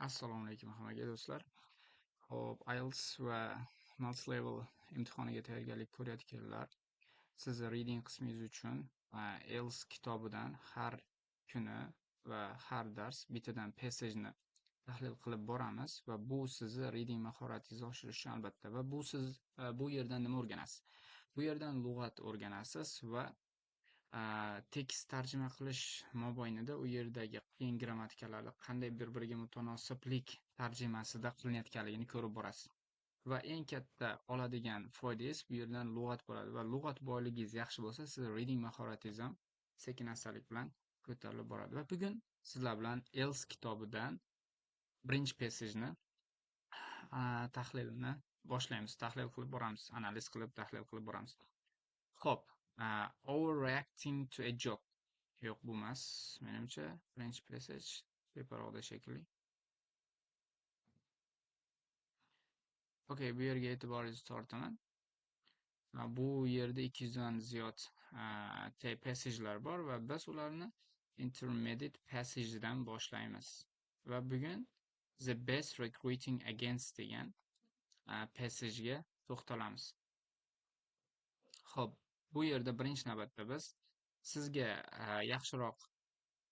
Assalomu alaykum hammaga, do'stlar. Xo'p, IELTS va Multilevel imtihoniga tayyorgarlik ko'rayotganlar, sizni reading qismingiz uchun IELTS kitobidan har kuni va har dars bittadan passage-ni tahlil qilib boramiz va bu sizni reading mahoratingizni oshirish uchun, albatta. Va bu siz bu yerdan nima o'rganasiz? Bu yerdan lug'at o'rganasiz va tekst tarjima qilish mobaynida u yerdagi qiyin grammatikalarni qanday bir-biriga mutanosiblik tarjimasida qilinayotganligini ko'rib borasiz. Va eng katta oladigan foydangiz bu yerdan lug'at bo'ladi va lug'at boyligingiz yaxshi bo'lsa, siz reading mahoratingiz ham sekin-astalik bilan ko'tarilib boradi. Va bugun sizlar bilan IELTS kitobidan birinchi passage-ni tahlilini boshlaymiz. Tahlil qilib boramiz, analiz qilib, tahlil qilib boramiz. Xo'p, "Overreacting to a joke". Yo'q, bu emas, menimcha. Birinchi passage teparoqda shekilli. Okey, bu yerga e'tiboringizni tortaman. Bu yerda 200 dan ziyod passage'lar bor va biz ularni intermediate passage'dan boshlaymiz. Va bugun "The Best Recruiting Agents" degan passage'ga to'xtalamiz. Xo'p, bu yerda birinchi navbatda biz sizga yaxshiroq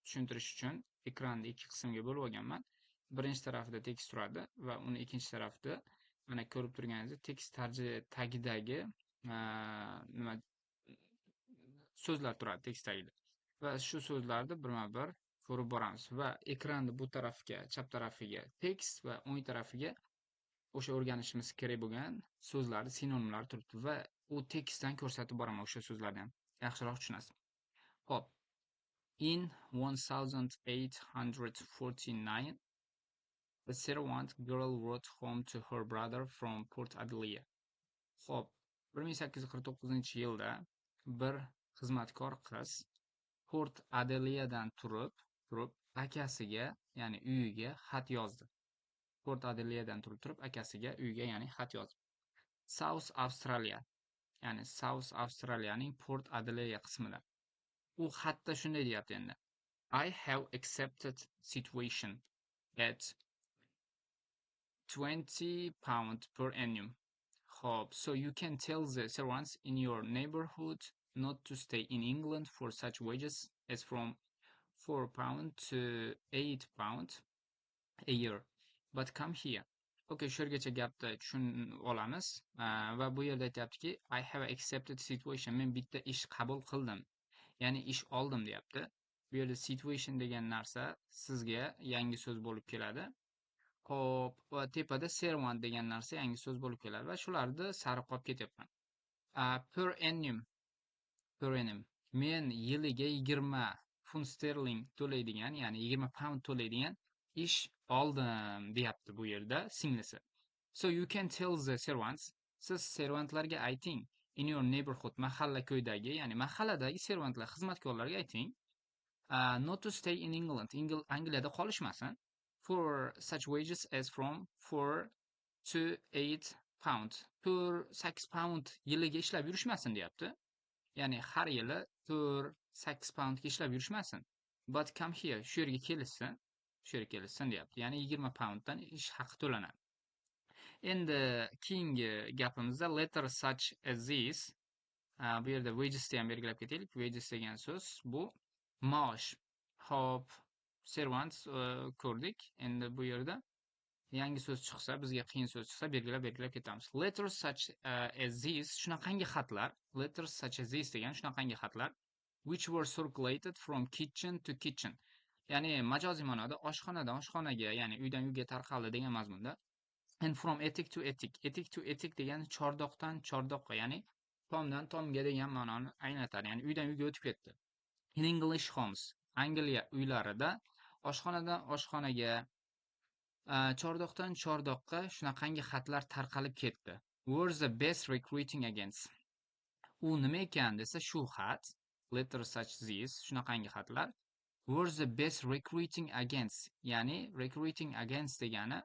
tushuntirish uchun ekranni ikki qismga bo'lib olganman. Birinchi tarafida tekst turadi va uni ikkinchi tarafida, mana, ko'rib turganingizdek, tekst tagidagi nima so'zlar turadi tekst tagida. Va shu so'zlarni birma-bir ko'rib boramiz va ekranni bu tarafga, chap tarafiga tekst va o'ng tarafiga o'sha o'rganishimiz kerak bo'lgan so'zlarni sinonimlari turibdi va u tekstdan ko'rsatib boraman o'sha so'zlarni ham. Yaxshiroq tushunasiz. Xo'p. In 1849, a servant girl wrote home to her brother from Port Adelaide. Xo'p, 1849-yilda bir xizmatkor qiz Port Adelaidedan turib akasiga, ya'ni uyiga xat yozdi. Port Adelaidedan turib akasiga uyiga, ya'ni xat yozdi. South Australia, ya'ni South Australiyaning Port Adelaide qismida. U xatda shunday deyapti endi: "I have accepted situation at £20 per annum." Xo'p, "So you can tell the servants in your neighborhood not to stay in England for such wages as from £4 to £8 a year. But come here." Okey, shu yergacha gapni tushunib olamiz. Va bu yerda aytyaptiki, "I have accepted situation." Men bitta ish qabul qildim. Ya'ni ish oldim deyapti. Bu yerda situation degan narsa sizga yangi so'z bo'lib keladi. Xo'p, va tepada servant degan narsa yangi so'z bo'lib keladi va shularni sariq olib ketyapman. Per annum, per annum. Men yiliga 20 funt sterling to'laydigan, ya'ni 20 pound to'laydigan ish oldim deyapti bu yerda singlisi. "So you can tell the servants", siz servantlarga ayting, "in your neighborhood", mahalla ko'ydagi, ya'ni mahalladagi servantlar, xizmatkorlarga ayting, "not to stay in England", Angliyada qolishmasin, "for such wages as from 4 to 8 pound". 4-8 pound yiliga ishlab yurishmasin deyapti. Ya'ni har yili 4-8 poundga ishlab yurishmasin. "But come here", shu yerga kelishsin, shu yerga kelishsin deyapti. Ya'ni 20 pounddan ish haqi to'lanadi. Endi keyingi gapimizda "letter such as this", bu yerda wages ham belgilab ketaylik. Wages degan so'z bu maosh. Xo'p, servants ko'rdik. Endi bu yerda yangi so'z chiqsa, bizga qiyin so'z chiqsa, belgilab ketamiz. "Letters such as this", shunaqangi xatlar, "letters such as this" degan shunaqangi xatlar, "which were circulated from kitchen to kitchen". Ya'ni majoziy ma'noda oshxonadan oshxonaga, ya'ni uydan uyga tarqaldi degan mazmunda. "And from attic to attic". "Attic to attic" degani chordoqdan chordoqqa, ya'ni tomdan tomga degan ma'noni anglatadi. Ya'ni uydan uyga o'tib ketdi. "In English homes", Angliya uylarida oshxonadan oshxonaga, chordoqdan chordoqqa shunaqangi xatlar tarqalib ketdi. "Were the best recruiting agents". U nima ekan desa, shu xat, "letter such this", shunaqangi xatlar, "were the best recruiting agents", ya'ni recruiting agents degani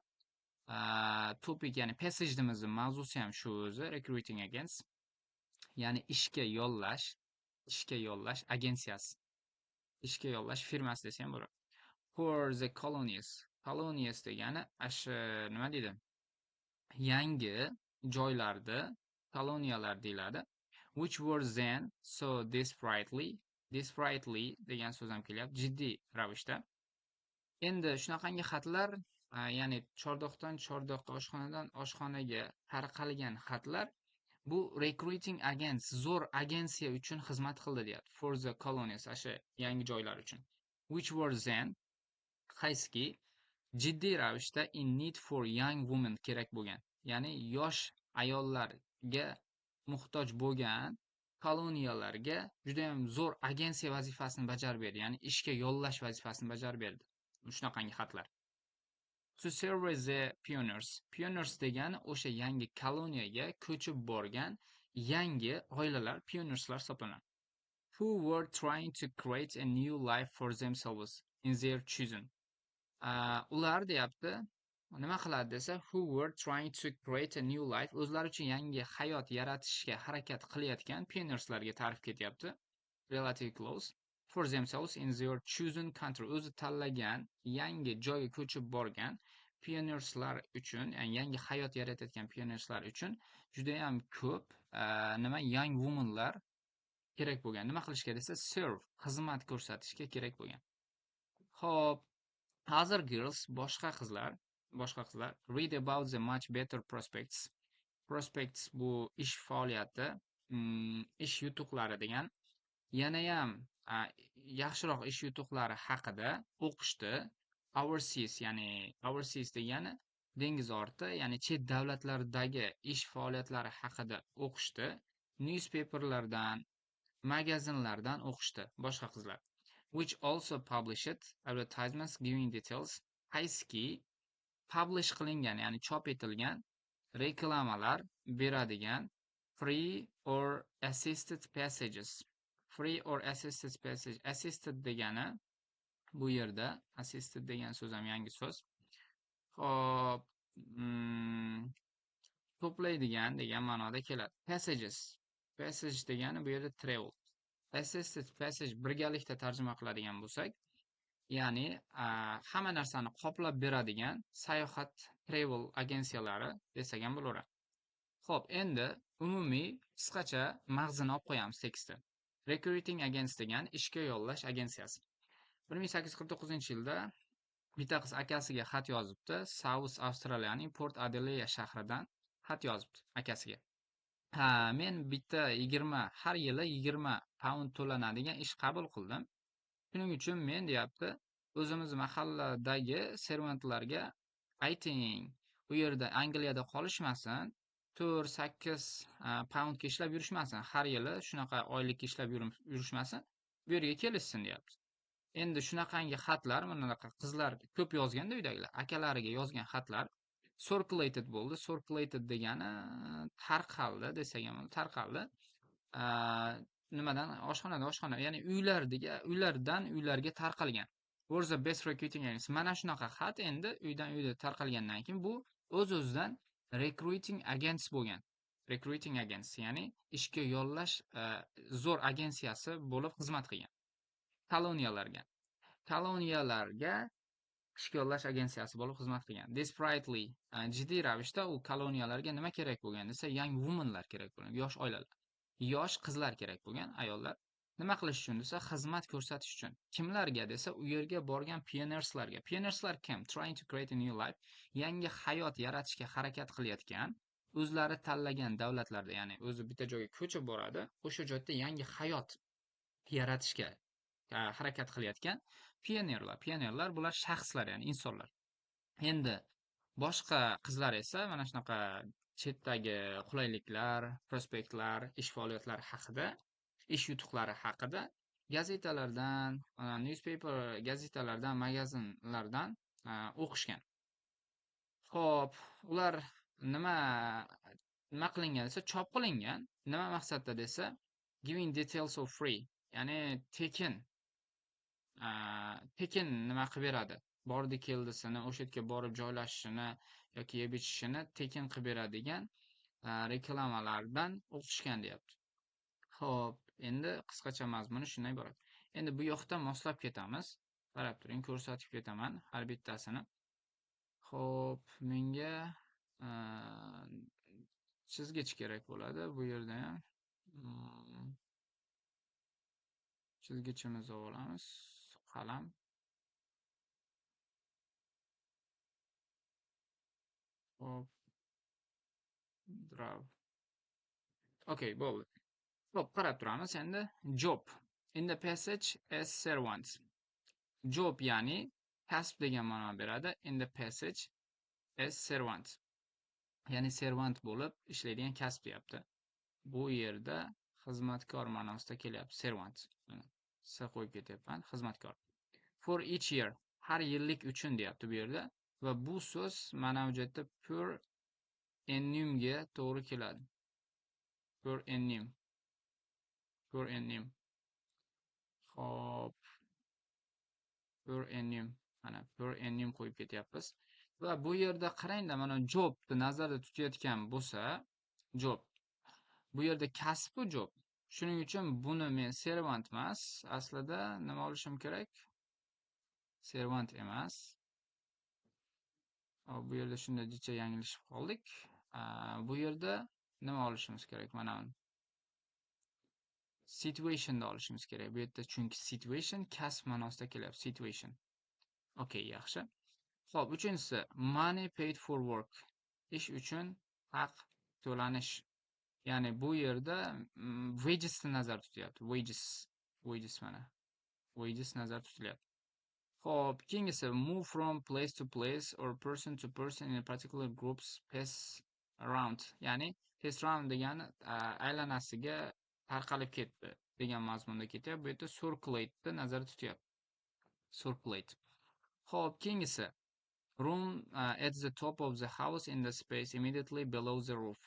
topic, ya'ni passage'imizni mavzusi ham shu o'zi, recruiting agents, ya'ni ishga yollash, ishga yollash agensiyasi, ishga yollash firmasi desa ham bo'ladi. "For the colonies", Colonies degani shu nima deydi? Yangi joylarda koloniyalar deyiladi. Which were then so desperately, desperately degan so'z ham kelyapti, jiddiy ravishda. Endi shunaqangi xatlar, ya'ni chordoqdan chordoqqa, oshxonadan oshxonaga tarqalgan xatlar bu recruiting agents, zo'r agensiya uchun xizmat qildi deyapti. For the colonies, o'sha yangi joylar uchun. Which were then, qaysiki jiddiy ravishda in need for young women kerak bo'lgan. Ya'ni yosh ayollarga muhtoj bo'lgan koloniyalarga juda ham zo'r agensiya vazifasini bajarib berdi. Ya'ni ishga yollash vazifasini bajarib berdi. Shunaqangi xatlar. To serve the pioneers. Pioneers degani o'sha yangi koloniyaga ko'chib borgan yangi oilalar pioneerslar hisoblanadi. Who were trying to create a new life for themselves in their chosen. Ular deyapti, nima qiladi desa, who were trying to create a new life, o'zlari uchun yangi hayot yaratishga harakat qilayotgan pioneerslarga ta'rif ketyapti. Relative clause. For themselves in their chosen country, o'zi tanlagan yangi joyga ko'chib borgan pioneerslar uchun, ya'ni yangi hayot yaratayotgan pioneerslar uchun juda ham ko'p nima young womenlar kerak bo'lgan. Nima qilishga desa, serve, xizmat ko'rsatishga kerak bo'lgan. Xo'p, other girls, boshqa qizlar read about the much better prospects. Prospects bu ish faoliyati, ish yutuqlari degan. Yanayam yaxshiroq ish yutuqlari haqida o'qishdi. Overseas, ya'ni overseas degani dengiz orti, ya'ni chet davlatlardagi ish faoliyatlari haqida o'qishdi. Newspaperlardan, magazinlardan o'qishdi boshqa qizlar. Which also published advertisements giving details, qaysiki publish qilingan, ya'ni chop etilgan reklamalar beradigan free or assisted passages. Free or assisted passage. Assisted degani bu yerda assisted degan so'z ham yangi so'z. Xo'p, to'playdigan degan ma'noda keladi. Passages. Passage degani bu yerda travel. Assisted passage birgalikda tarjima qiladigan bo'lsak, ya'ni hamma narsani qoplab beradigan sayohat travel agensiyalari desak ham bo'laveradi. Xo'p, endi umumiy qisqacha mag'zini olib qo'yamiz tekstni. Recruiting agents degan ishga yollash agensiyasi. 1849-yilda bitta qiz akasiga xat yozibdi. South Avstraliyaning Port Adelaide shahridan xat yozibdi akasiga. Ha, men bitta 20 har yili 20 pound to'lanadigan ish qabul qildim. Shuning uchun men, deyapti, o'zimiz mahalladagi servantlarga ayting, u yerda Angliyada qolishmasin, 4, 8 poundga ishlab yurishmasin, har yili shunaqa oylikka ishlab yurishmasin, bu yerga kelishsin, deyapti. Endi shunaqangi xatlar, mana bunaqa qizlar ko'p yozganda uydagilar, akalariga yozgan xatlar circulated bo'ldi. Circulated degani tarqaldi desak ham, tarqaldi. Nimadan? Oshxonadan oshxona, ya'ni uylarga, uylardan uylarga tarqalgan. Was the best recruiting agency. Mana shunaqa xat endi uydan uyga tarqalgandan keyin bu o'z-o'zidan recruiting agents bo'lgan. Recruiting agents, ya'ni ishga yollash zo'r agensiyasi bo'lib xizmat qilgan. Koloniyalarga. Koloniyalarga ishga yollash agensiyasi bo'lib xizmat qilgan. Desperately, jiddiy ravishda u koloniyalarga nima kerak bo'lgan desa, young womenlar kerak bo'lgan, yosh oilalar. Yosh qizlar kerak bo'lgan, ayollar. Nima qilish uchun desa, xizmat ko'rsatish uchun. Kimlarga desa, u yerga borgan pioneerslarga. Pioneerslar kim? Trying to create a new life. Yangi hayot yaratishga harakat qilayotgan, o'zlari tanlagan davlatlarda, ya'ni o'zi bitta joyga ko'chib boradi, o'sha joyda yangi hayot yaratishga harakat qilayotgan pionerlar. Pionerlar bular shaxslar, ya'ni insonlar. Endi boshqa qizlar esa mana shunaqa chetdagi qulayliklar, prospektlar, ish faoliyatlari haqida, ish yutuqlari haqida gazetalardan, newspaper gazetalardan, magazinlardan o'qishgan. Xo'p, ular nima qilingan desa, chop qilingan. Nima maqsadda desa, giving details of free, ya'ni tekin nima qilib beradi? Bordi keldisini, o'sha yerga borib joylashishini yoki yeb ichishini tekin qilib beradigan reklamalardan o'qishgan, deyapti. Xo'p, endi qisqacha mazmuni shundan iborat. Endi bu yoqda moslab ketamiz. Qarab turing, ko'rsatib ketaman har bittasini. Xo'p, menga chizgich kerak bo'ladi bu yerda ham. Chizgichimizni olamiz, qalam. Xo'p, draw. Okay, bo'ldi. Xo'p, qarab turamiz endi. Job. In the passage as servant. Job ya'ni kasb degan ma'no beradi. In the passage as servant. Ya'ni servant bo'lib ishlaydigan kasb deyapti. Bu yerda xizmatkor ma'nosida kelyapti. Servant. Mana S qo'yib ketyapman. Xizmatkor. For each year. Har yillik uchun deyapti bu yerda. Va bu so'z mana bu yerda per annumga to'g'ri keladi. Per annum. Per annum. Xo'p. Per annum. Mana per annum qo'yib ketyapmiz. Va bu yerda qarangda, mana jobni nazarda tutayotgan bo'lsa, job. Bu yerda kasbi job. Shuning uchun buni men servant emas, aslida nima olishim kerak? Servant emas. Hop, bu yerda shunday jicha yanglishib qoldik. Bu yerda nima olishimiz kerak? Mana buni. Situationda olishimiz kerak. Bu yerda chunki situation kasb ma'nosida kelyapti. Situation. Okay, yaxshi. Xo'p, uchinchisi money paid for work. Ish uchun haq to'lanish. Ya'ni bu yerda wagesni nazarda tutyapti. Wages, wages mana. Wages nazarda tutilyapti. Xo'p, keyingisi move from place to place or person to person in a particular groups pass around. Ya'ni pass round degani aylanasiga tarqalib ketdi degan mazmunda ketyapti. Bu yerda circulate nazarda tutyapti. Circulate. Xo'p, keyingisi room at the top of the house in the space immediately below the roof.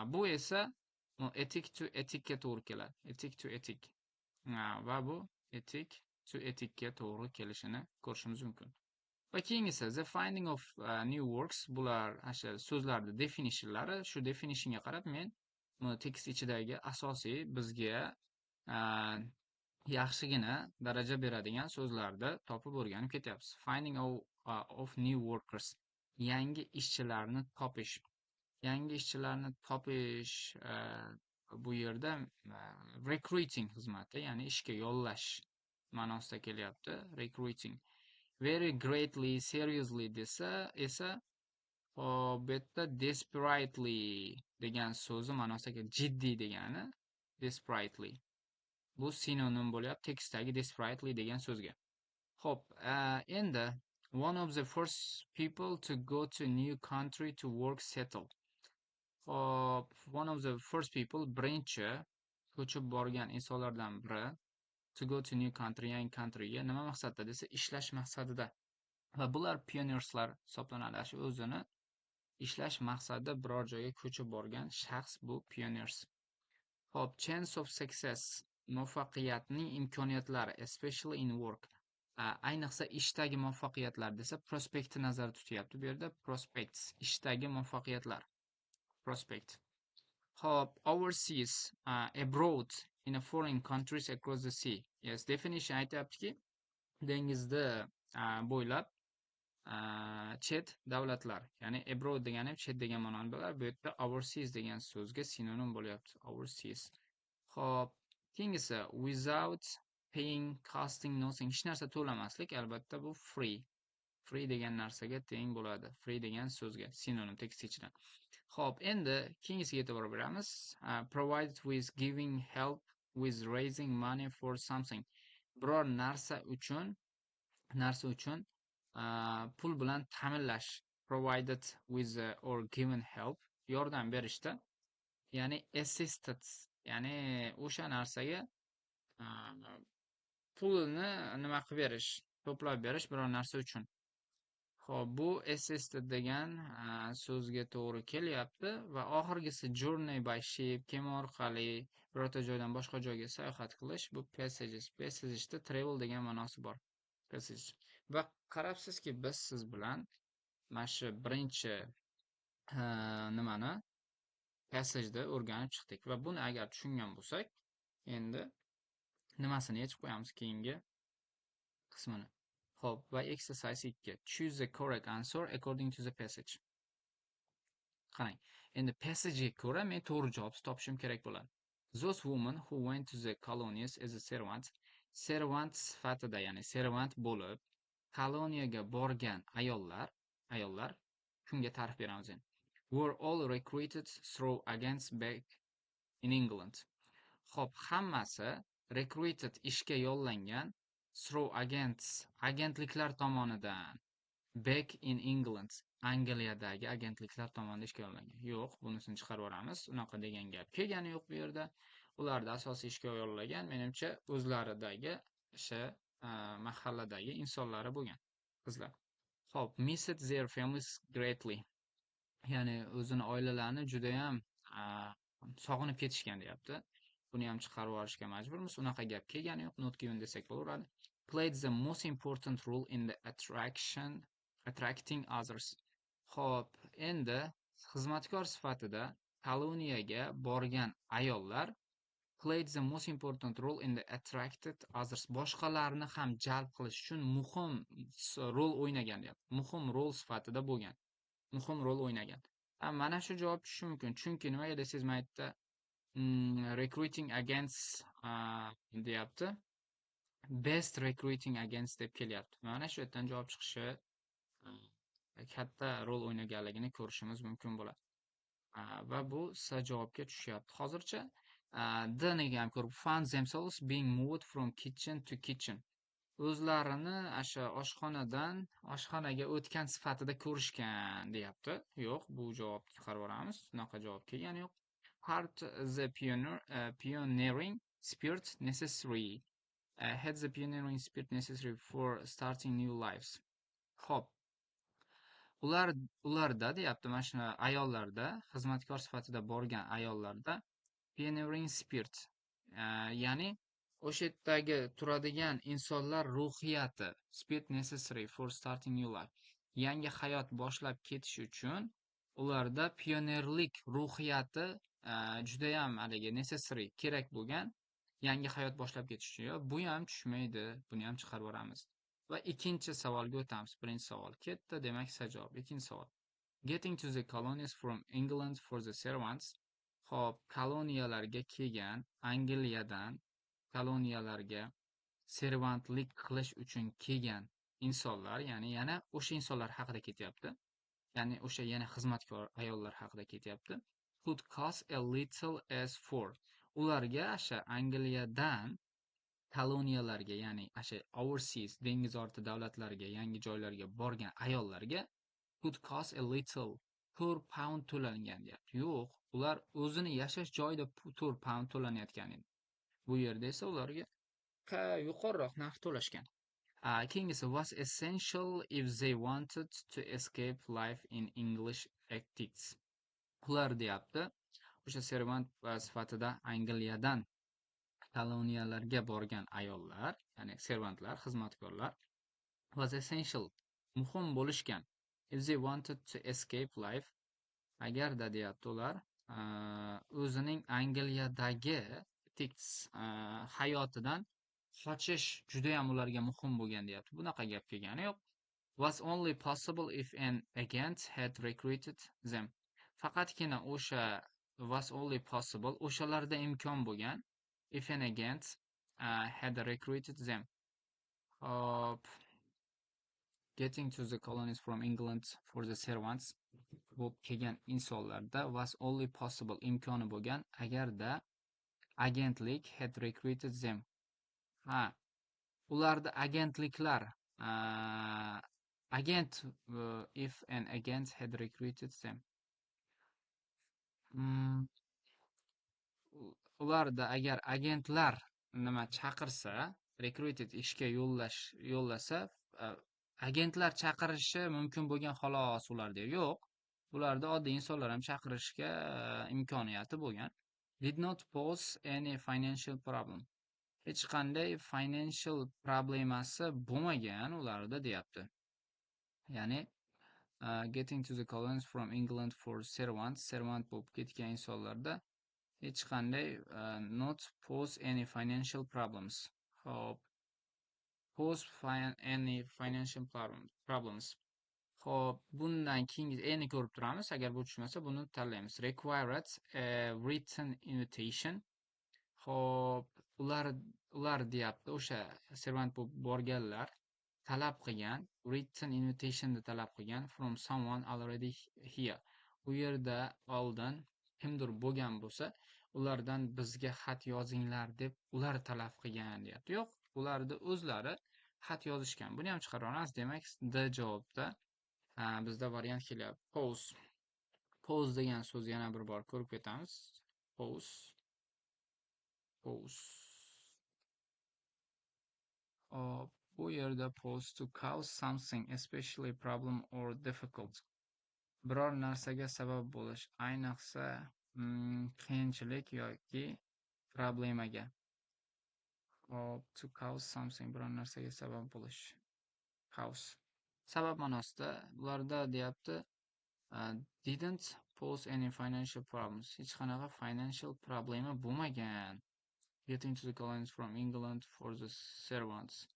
Bu esa attic to atticga to'g'ri keladi. Attic to attic. Va bu attic to atticga to'g'ri kelishini ko'rishimiz mumkin. Va keyingisi the finding of new works. Bular o'sha so'zlarning definitionlari. Shu definitionga qarab men bu tekst ichidagi asosiy bizga yaxshigina daraja beradigan so'zlarni topib o'rganib ketyapmiz. Finding of new workers. Yangi ishchilarni topish. Yangi ishchilarni topish bu yerda recruiting xizmati, ya'ni ishga yollash ma'nosida kelyapti. Recruiting. Very greatly, seriously desa esa, hop, bu yerda desperately degan so'zi ma'nosida kelyapti. Jiddiy degani desperately. Bu sinonim bo'lyapti tekstdagi desperately degan so'zga. Xo'p, endi one of the first people to go to new country to work settle. Xo'p, one of the first people, birinchi ko'chib borgan insonlardan biri to go to new country, yangi countryga nima maqsadda desa, ishlash maqsadida. Va bular pioneerslar hisoblanadi. Shu o'zini ishlash maqsadida biror joyga ko'chib borgan shaxs bu pioneers. Xo'p, chance of success, muvaffaqiyatning imkoniyatlari, especially in work. Ayniqsa ishdagi muvaffaqiyatlar desa, prospektni nazarda tutyapti. Bu yerda prospects, ishdagi muvaffaqiyatlar. Prospect. Xo'p, overseas, abroad, in a foreign countries across the sea. Yes, definition aytyaptiki, dengizda bo'ylab chet davlatlar, ya'ni abroad degani ham chet degan ma'noni beradi. Bu yerda overseas degan so'zga sinonim bo'lyapti. Overseas. Xo'p, keyingisi without paying, costing nothing, hech narsa to'lamaslik, albatta bu free. Free degan narsaga teng bo'ladi. Free degan so'zga sinonim tekst ichidan. Xo'p, endi keyingisiga e'tibor beramiz. Provided with giving help with raising money for something. Biror narsa uchun pul bilan ta'minlash. Provided with or given help, yordam berishda, ya'ni assisted, ya'ni o'sha narsaga pulini nima qilib berish, to'plab berish biror narsa uchun. Xo'p, bu assisted degan so'zga to'g'ri kelyapti va oxirgisi journey by ship, kema orqali birorta joydan boshqa joyga sayohat qilish, bu passages. Passagesda travel degan ma'nosi bor. Passage. Va qarabsizki, biz siz bilan mana shu birinchi nimani passageda o'rganib chiqdik va buni agar tushungan bo'lsak, endi nimasini yechib qo'yamiz keyingi qismini. Xo'p, va exercise 2. Choose the correct answer according to the passage. Qarang, endi passagega ko'ra men to'g'ri javobni topishim kerak bo'ladi. Those women who went to the colonies as a servant, servant sifatida, ya'ni servant bo'lib koloniyaga borgan ayollar, shunga ta'rif beramiz endi. Were all recruited through agents back in England. Xo'p, hammasi recruited, ishga yollangan, through agents, agentliklar tomonidan, back in England, Angliyadagi agentliklar tomonidan ishga yollangan. Yo'q, bunisini chiqarib yuboramiz. Unaqa degan gap kelgani yo'q bu yerda. Ularni asosiy ishga yollagan, menimcha, o'zlaridagi o'sha mahalladagi insonlari bo'lgan qizlar. Xo'p, missed their families greatly. Ya'ni o'zini oilalarini judayam sog'inib ketishgan deyapti. Buni ham chiqarib yuborishga majburmiz. Unaqa gap kelgani yo'q. Not given desak bo'laveradi. Played the most important role in the attracting others. Xo'p, endi xizmatkor sifatida koloniyaga borgan ayollar played the most important role in the attracted others. Boshqalarni ham jalb qilish uchun muhim rol o'ynagan deyapti. Muhim rol sifatida bo'lgan. Muhim rol o'ynagan. Ha, mana shu javob tushishi mumkin. Chunki nimaga desangiz, mana yerda recruiting agents deyapti. Best recruiting agents deb kelyapti. Mana shu yerdan javob chiqishi, katta rol o'ynaganligini ko'rishimiz mumkin bo'ladi. Va bu S javobga tushyapti. Hozircha D ni ham ko'rib, found themselves being moved from kitchen to kitchen. O'zlarini o'sha oshxonadan oshxonaga o'tgan sifatida ko'rishgan deyapti. Yo'q, bu javobni chiqarib yuboramiz. Unaqa javob kelgani yo'q. Had the pioneering spirit necessary had the pioneering spirit necessary for starting new lives. Xo'p. Ularda deyapti, mana shu ayollarda, xizmatkor sifatida borgan ayollarda pioneering spirit, ya'ni o'sha yerdagi turadigan insonlar ruhiyati, spirit necessary for starting new life. Yangi hayot boshlab ketish uchun ularda pionerlik ruhiyati judayam haligi necessary, kerak bo'lgan yangi hayot boshlab ketish uchun. Yo'q, bu ham tushmaydi, buni ham chiqarib yuboramiz. Va ikkinchi savolga o'tamiz. Birinchi savol ketdi, demak, S javob. Ikkinchi savol. Getting to the colonies from England for the servants. Xo'p, koloniyalarga kelgan, Angliyadan koloniyalarga servantlik qilish uchun kelgan insonlar, ya'ni yana o'sha insonlar haqida ketyapti. Ya'ni o'sha yana xizmatkor ayollar haqida ketyapti. Could cost as little as four. Ularga o'sha Angliyadan koloniyalarga, ya'ni o'sha overseas, dengiz orti davlatlarga, yangi joylarga borgan ayollarga could cost a little 4 pound to'langan deyapti. Yo'q, ular o'zini yashash joyida 4 pound to'lanayotgan edi. Bu yerda esa ularga yuqoriroq narx to'lashgan. Keyingisi was essential if they wanted to escape life in English attics. Ular deyapti, o'sha servant sifatida Angliyadan koloniyalarga borgan ayollar, ya'ni servantlar, xizmatkorlar was essential, muhim bo'lishgan. If they wanted to escape life, agarda deyapti ular o'zining Angliyadagi attics hayotidan qochish judayam ularga muhim bo'lgan deyapti. Bunaqa gap kelgani yo'q. Was only possible if an agent had recruited them. Faqatgina o'sha was only possible, o'shalarda imkon bo'lgan, if an agent had recruited them. Xo'p. Getting to the colonies from England for the servants bo'lib kelgan insonlarda was only possible, imkoni bo'lgan agarda agentlik had recruited them. Ha, ularda agentliklar agent if an agent had recruited them. Ularda agar agentlar nima chaqirsa, recruited, ishga yo'llasa, agentlar chaqirishi mumkin bo'lgan xolos ularda. Yo'q. Ularda oddiy insonlar ham chaqirishga imkoniyati bo'lgan. Did not pose any financial problem. Hech qanday financial problemasi bo'lmagan ularda deyapti. Ya'ni getting to the colonies from England for servants, servant bo'lib ketgan insonlarda hech qanday not pose any financial problems. Xo'p. Pose any financial problems. Xo'p, bundan keyingi endi ko'rib turamiz. Agar bu tushmasa, buni tanlaymiz. Required a written invitation. Xo'p, ular deyapti, o'sha servant bo'lib borganlar talab qilgan, written invitationni talab qilgan from someone already here. U yerda oldin kimdir bo'lgan bo'lsa, ulardan bizga xat yozinglar deb ular talab qilgan deyapti. Yo'q, ularni o'zlari xat yozishgan. Buni ham chiqara olamiz. Demak, D javobda bizda variant kelyapti. Pose. Pose degan so'z yana bir bor ko'rib ketamiz. Pose. Pose. Hop, bu yerda pose to cause something, especially problem or difficult. Biror narsaga sabab bo'lish, ayniqsa qiyinchilik yoki problemaga. Hop, to cause something, biror narsaga sabab bo'lish. Cause. Sabab ma'nosida bularda deyapti, didn't pose any financial problems. Hech qanaqa financial problema bo'lmagan. Getting to the colonies from England for the servants.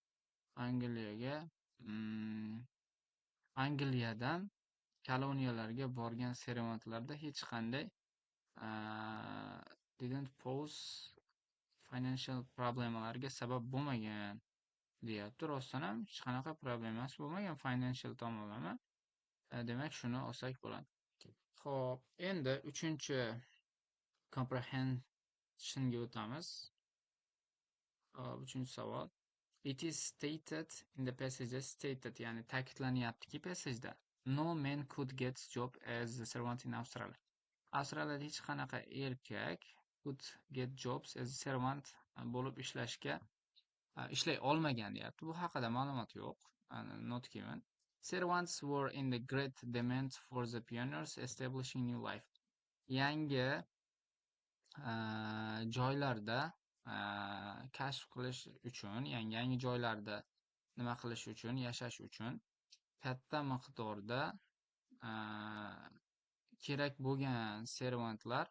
Angliyaga Angliyadan koloniyalarga borgan servantlarda hech qanday didn't pose financial problemalarga sabab bo'lmagan deyapti. Rostdan ham hech qanaqa problemasi bo'lmagan financial tomonlama. Demak, shuni olsak bo'ladi. Xo'p, endi uchinchi comprehensionga o'tamiz. Hop, uchinchi savol. It is stated in the passage, stated, ya'ni ta'kidlanyaptiki passageda, no man could get job as a servant in Australia. Avstraliyada hech qanaqa erkak could get jobs as a servant bo'lib ishlashga ishlay olmagan deyapti. Bu haqida ma'lumot yo'q. Not given. Servants were in the great demand for the pioneers establishing new life. Yangi joylarda kashf qilish uchun, yangi yangi joylarda nima qilish uchun, yashash uchun katta miqdorda kerak bo'lgan servantlar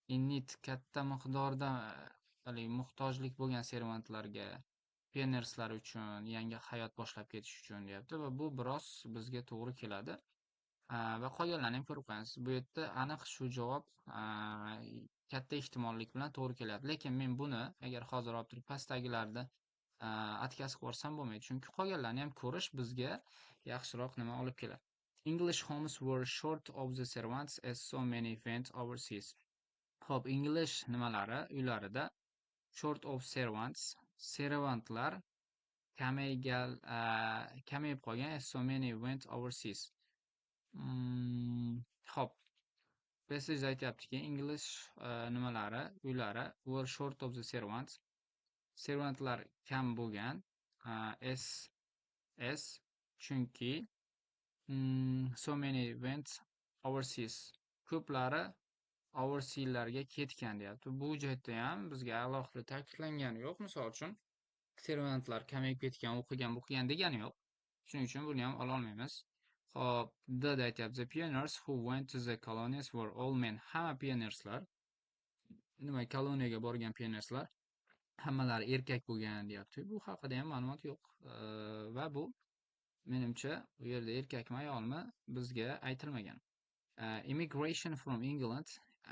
in need, katta miqdorda haligi muhtojlik bo'lgan servantlarga, pioneerslar uchun yangi hayot boshlab ketish uchun deyapti va bu biroz bizga to'g'ri keladi. Va qolganlarni ham ko'rib qo'yamiz. Bu yerda aniq shu javob katta ehtimollik bilan to'g'ri kelyapti. Lekin men buni agar hozir olib turib pastdagilarni отказ qilib yuborsam bo'lmaydi. Chunki qolganlarni ham ko'rish bizga yaxshiroq nima olib keladi. English homes were short of the servants as so many went overseas. Xo'p, English nimalari uylarida short of servants, servantlar kamaygan, kamayib qolgan as so many went overseas. Xo'p. Passage aytyaptiki, English nimalari, uylari were short of the servants. Servantlar kam bo'lgan. S chunki so many went overseas. Ko'plari overseaslarga ketgan deyapti. Bu jihatda ham bizga alohida ta'kidlangani yo'q. Misol uchun, servantlar kamayib ketgan, o'qigan, o'qigan degani yo'q. Shuning uchun buni ham ola olmaymiz. Xo'p, D da aytyapti, the pioneers who went to the colonies were all men. Hamma pioneerslar, nima, koloniyaga borgan pioneerslar hammalari erkak bo'lgan deyapti. Bu haqida ham ma'lumot yo'q. Va bu menimcha u yerda erkakmi, ayolmi bizga aytilmagan. Immigration from England,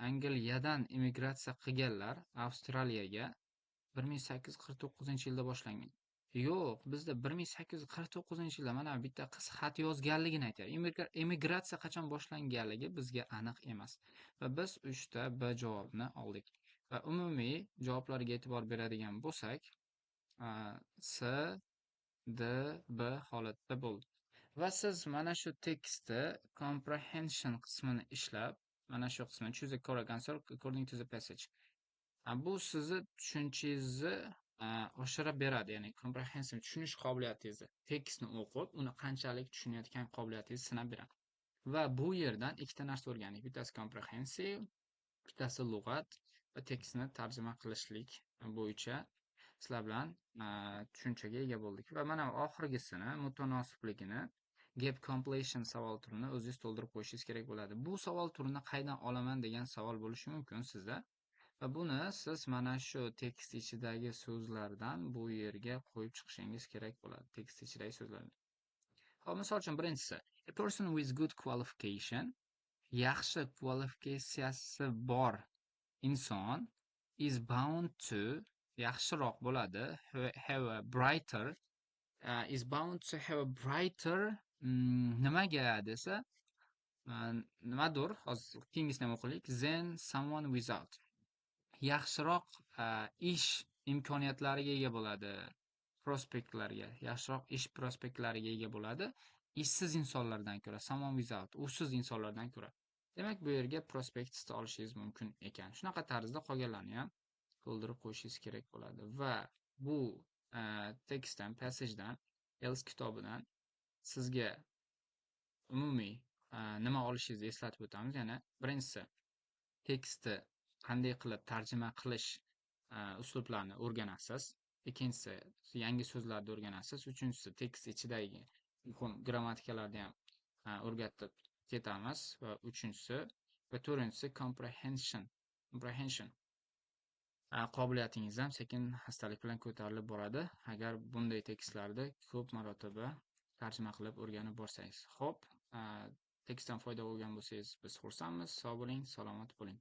Angliyadan immigratsiya qilganlar Avstraliyaga 1849-yilda boshlangan. Yo'q, bizda 1849-yilda mana bitta qiz xat yozganligini aytyapti. Emigratsiya qachon boshlanganligi bizga aniq emas. Va biz 3 ta B javobini oldik. Va umumiy javoblarga e'tibor beradigan bo'lsak, C, D, B holatda bo'ldi. Va siz mana shu tekstni comprehension qismini ishlab, mana shu qismini choose the correct answer according to the passage. Bu sizni tushunchangizni oshirib beradi, ya'ni comprehensive tushunish qobiliyatingizni, tekstni o'qib, uni qanchalik tushunayotgan qobiliyatingizni sinab beradi. Va bu yerdan ikkita narsa o'rgandik. Bittasi comprehensive, bittasi lug'at va tekstni tarjima qilishlik bo'yicha sizlar bilan tushunchaga ega bo'ldik. Va mana oxirgisini, mutanosibligini, gap completion savol turini o'zingiz to'ldirib qo'yishingiz kerak bo'ladi. Bu savol turini qaydan olaman degan savol bo'lishi mumkin sizda. Va buni siz mana shu tekst ichidagi so'zlardan bu yerga qo'yib chiqishingiz kerak bo'ladi. Tekst ichidagi so'zlarni. Xo'p, misol uchun birinchisi, a person with good qualification, yaxshi kvalifikatsiyasi bor inson, is bound to, yaxshiroq bo'ladi, have a brighter, is bound to have a brighter, nimaga desa, nimadir, hozir keyingisini ham o'qiylik, than someone without. Yaxshiroq ish imkoniyatlariga ega bo'ladi, prospektlarga, yaxshiroq ish prospektlariga ega bo'ladi ishsiz insonlardan ko'ra, someone without, usiz insonlardan ko'ra. Demak, bu yerga prospektni olishingiz mumkin ekan. Shunaqa tarzda qolganlarni ham to'ldirib qo'yishingiz kerak bo'ladi. Va bu tekstdan, passagedan, IELTS kitobidan sizga umumiy nima olishingizni eslatib o'tamiz. Yana birinchisi, tekstni qanday qilib tarjima qilish uslublarini o'rganasiz. Ikkinchisi, yangi so'zlarni o'rganasiz. Uchinchisi, tekst ichidagi muhim grammatikalarni ham o'rgatib ketamiz va uchinchisi va to'rtinchisi, comprehension qobiliyatingiz ham sekin xastalik bilan ko'tarilib boradi, agar bunday tekstlarni ko'p marotaba tarjima qilib o'rganib borsangiz. Xo'p, tekstdan foyda olgan bo'lsangiz, biz xursandmiz. Sog' bo'ling, salomat bo'ling.